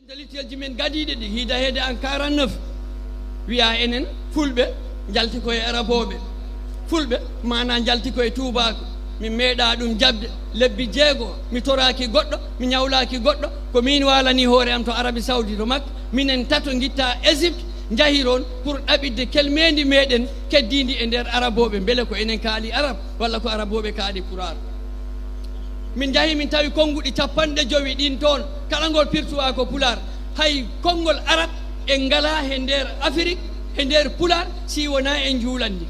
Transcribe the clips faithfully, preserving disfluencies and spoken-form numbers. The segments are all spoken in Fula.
Intellectuelji men gadiiɗe ɗi hiida heede en quarante-neuf, wiya enen Fulɓe njalti ko e Arabooɓe. Fulɓe maana njalti ko e Tuubaaku. Min meeɗaa ɗum jaɓde. Lebbi jeego, mi toraaki goɗɗo, mi ñawlaaki goɗɗo. Ko miin waalani hoore am to Arabie Saoudite, to Makka. Minen tato ngitta Égypte, njahiron pour ɗaɓitde kelmeendi meeɗen keddiindi e nder Arabooɓe. Mbele ko enen kaali Arab, walla ko Arabooɓe kaali Pulaar? Min njahi, min tawi konnguɗi capanɗe jowi ɗin toon, kala ngol pirtuwa ko Pulaar. Hay konngol Arab en ngalaa he nder Afirik, he nder Pulaar, si wonaa en njuulanni.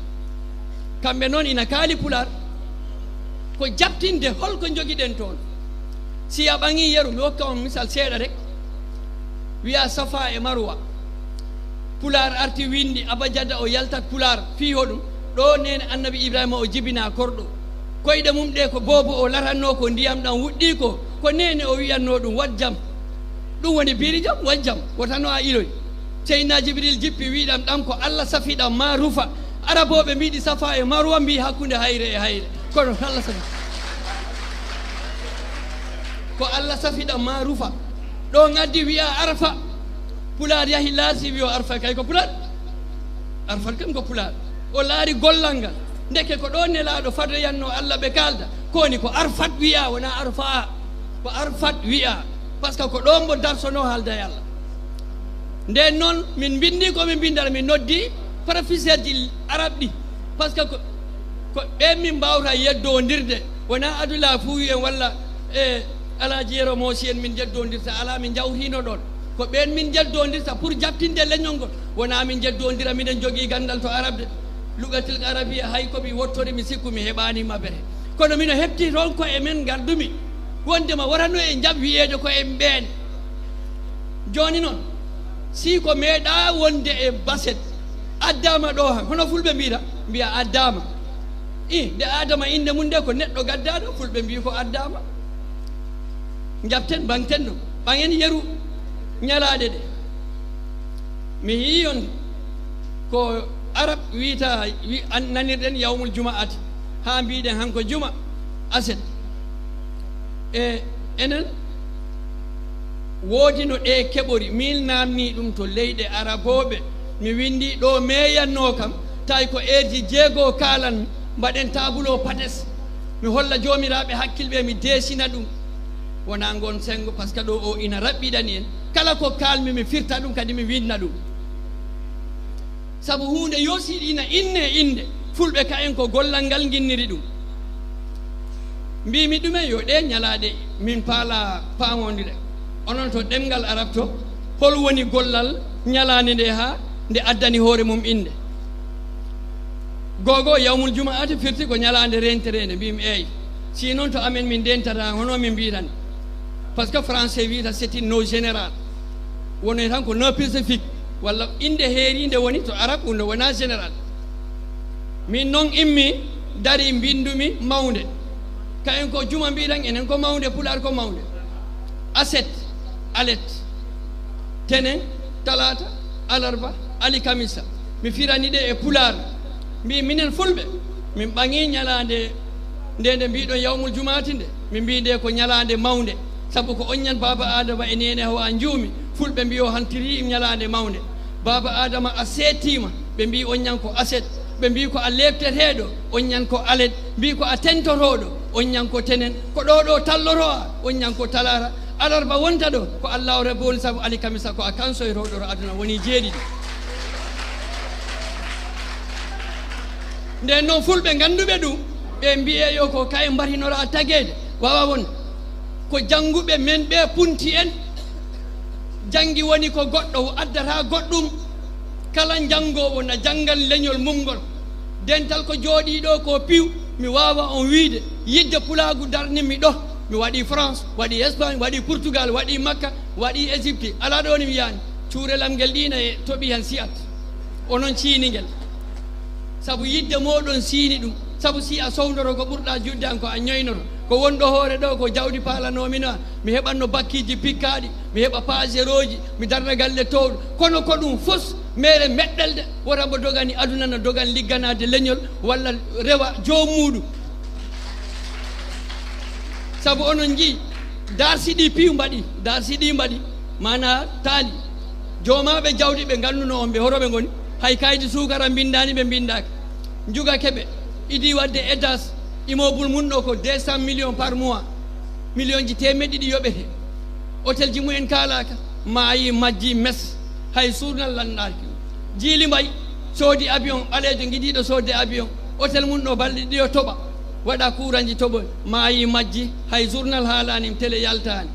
Kamɓe noon ina kaali Pulaar. Ko jaɓtinde hol ko njogiɗen toon. Si a ɓaŋii yeru, mi hokka on misal seeɗa rek. Wiya Safa e Marwa. Pulaar arti winndi, abajada o yaltat Pulaar, fii hoɗum? Ɗo neene Annabi Ibrahima o jibinaa korɗo. Koyɗe mum ɗe ko boobo o laratnoo ko ndiyam ɗam wuɗɗii ko, ko neene o wiyatnoo ɗum, "Waɗ jam." Ɗum woni biiri jam, waɗ jam. Wota no a iloy. Seydina Jibril jippi, wi'i ɗam, "Ɗam ko Allah safi ɗam, ma rufa." Arabooɓe mbiɗi Safa e Marwa, mbii hakkunde hayre e hayre. Kono Allah safi. Ko Allah safi ɗam, ma rufa. Ɗo ngaddi wiya Arfa. Pulaar yahi laasi wiyo Arfa kay ko Pulaar. Arfat kam ko Pulaar. O laari gollal ngal. Ndeke ko ɗo nelaaɗo fadoyatnoo Allah ɓe kaalda. Ko woni ko Arfat wiya, wonaa Arfa. Ko Arfat wiya. Par ce que ko ɗo mbo darsono haalda e Allah. Nden noon, min mbinndi ko min mbinndata, min noddi professeur ji arab ɗi. Par ce que ko, ko ɓeen min mbaawta yeddoondirde. Wonaa Abdoulaye Fouy en walla, e, Alaaji Yero Moosi en min njeddoondirta, alaa, min njawtiino ɗoon. Ko ɓeen min njeddoondirta pour jaɓtinde leñol ngol. Wonaa min njeddoondira, miɗen njogii ganndal to arab de. Lugatil arabiya, hay ko mi wottori, mi sikku mi heɓaani maɓɓe. Kono mino heɓti toon ko e men ngardumi. Wonde ma wotano e njaɓ wiyeede ko en ɓeen. Jooni noon, si ko meeɗaa wonde e baset, addaama ɗo han, hono Fulɓe mbiyata, mbiya addaama. I, nde Aadama innde mum nde ko neɗɗo gaddaaɗo, Fulɓe mbii ko addaama. Njaɓten, mbaŋten ɗum. Ɓaŋen yeru ñalaaɗe ɗe. Mi yii on ko Arab wiyta, wi-, an-, nanirɗen yawmul juma'ati, haa mbiɗen han ko juma, aset. E enen woodino ɗe keɓori, min naamnii ɗum to leyɗe Arabooɓe. Mi winndii ɗo meeyannoo kam, tawi ko eerji jeego kaalan, mbaɗen taabulo pates. Mi holla joomiraaɓe hakkilɓe, mi deesina ɗum. Wonaa ngoon senngo, par ce que ɗo o ina raɓɓiɗani en. Kala ko kaalmi, mi firta ɗum, kadi mi winnda ɗum. Sabu huunde yo si ina innee innde, Fulɓe kayen ko gollal ngal nginniri ɗum. Mbiimi ɗumen yo ɗee ñalaaɗe min paala paamondire. Onon to ɗemngal Arab to, hol woni gollal ñalaande nde haa nde addani hoore mum innde? Googo, yawmul juma'ati firti ko ñalaande rentereende. Mbiimi eey. Si noon to amen min ndentata, hono min mbiyata ni? Par ce que français wiyata c'est une non générale. Woni tan ko non spécifique. Walla innde heeriinde woni to Arab, ɗum no wona général. Min noon immi, dari, mbinndumi mawnde. Kayen ko juma mbiɗen, enen ko mawnde, Pulaar ko mawnde. Aset, alet, tenen, talaata, alarba, alikamisa. Mi firani ɗe e Pulaar. Mbi minen Fulɓe, min ɓaŋi ñalaande nde, nde mbiɗon yawmul jumaati nde, min mbi nde ko ñalaande mawnde. Sabu ko oññan Baaba Aadama e Neene Hawa njuumi, Fulɓe mbi o hantiri ñalaande mawnde. Baaba Aadama a seetiima, ɓe mbi oññan ko aset. Ɓe mbi ko a leepteteeɗo, oññan ko alet. Mbi ko a tentotooɗo, oññan ko tenen. Ko ɗo ɗo talloto a, oññan ko talaata. Alarba wonta ɗo, ko Allaahu Rabbi woni, sabu alikamisa ko a kansoytooɗo to aduna, woni jeeɗiɗi. Nden noon, Fulɓe ngannduɓe ɗum, ɓe mbiye yo ko kayen mbatinora tageede, wawa won. Ko jannguɓe men ɓe punti en, janngi woni ko goɗɗo, o addata goɗɗum. Kala njanngoowo na janngan leñol mum ngol. Dental ko jooɗii ɗo ko piw, mi waawa on wiide, yidde pulaagu darnimmi ɗo. Mi waɗi France, waɗi Espagne, waɗi Portugal, waɗi Makka, waɗi Égypte. Alaa ɗo ni mi yaani. Cuurel am ngel ɗiina e toɓi han siyat. Onon ciini ngel. Sabu yidde mooɗon siini ɗum. Sabu si a sowndoro ko ɓurɗa juutde an ko a ñoynoto. Ko wonɗo hoore ɗo ko jawdi paalanoomi no, mi heɓatno bakkiiji pikkaaɗi, mi heɓa paaserooji, mi darna galle toowɗo. Kono ko ɗum fof meere meɗɗelde, wota mbo dogani aduna no dogan ligganaade leñol walla rewa joom muuɗum. Sabu onon njii, darsi ɗi piiw mbaɗi, darsi ɗi mbaɗi. Mana taali joomaaɓe jawdi ɓe ngannduno on ɓe horoɓe ngoni, hay kaydi suukara mbindaani ɓe mbindaaka. Njuga keɓe idi wadde edas, immeuble mun ɗo ko deux cent millions par mois. Million ji teemeɗɗe ɗiɗi yoɓete. Hôtel ji mumen kaalaaka, maayi majji mes, hay surnal lanndaaki. Jiili mbay soodi avion ɓaleejo gidiiɗo soodde avion, hôtel mun ɗo balɗe ɗiɗo toɓa, waɗa kuuranji toɓo, maayi majji, hay journal haalaani, télé yaltaani.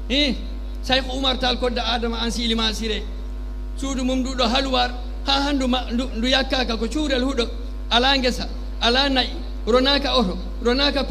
Hi, Sayku Umar Taal Kodda Adama Ansi Iliman Sire, suudu mum ndu ɗo Haluwar, haa hanndu ma ndu, ndu yakkaaka ko cuurel huɗo, alaa ngesa, alaa na'i, ronaaka oto, ronaaka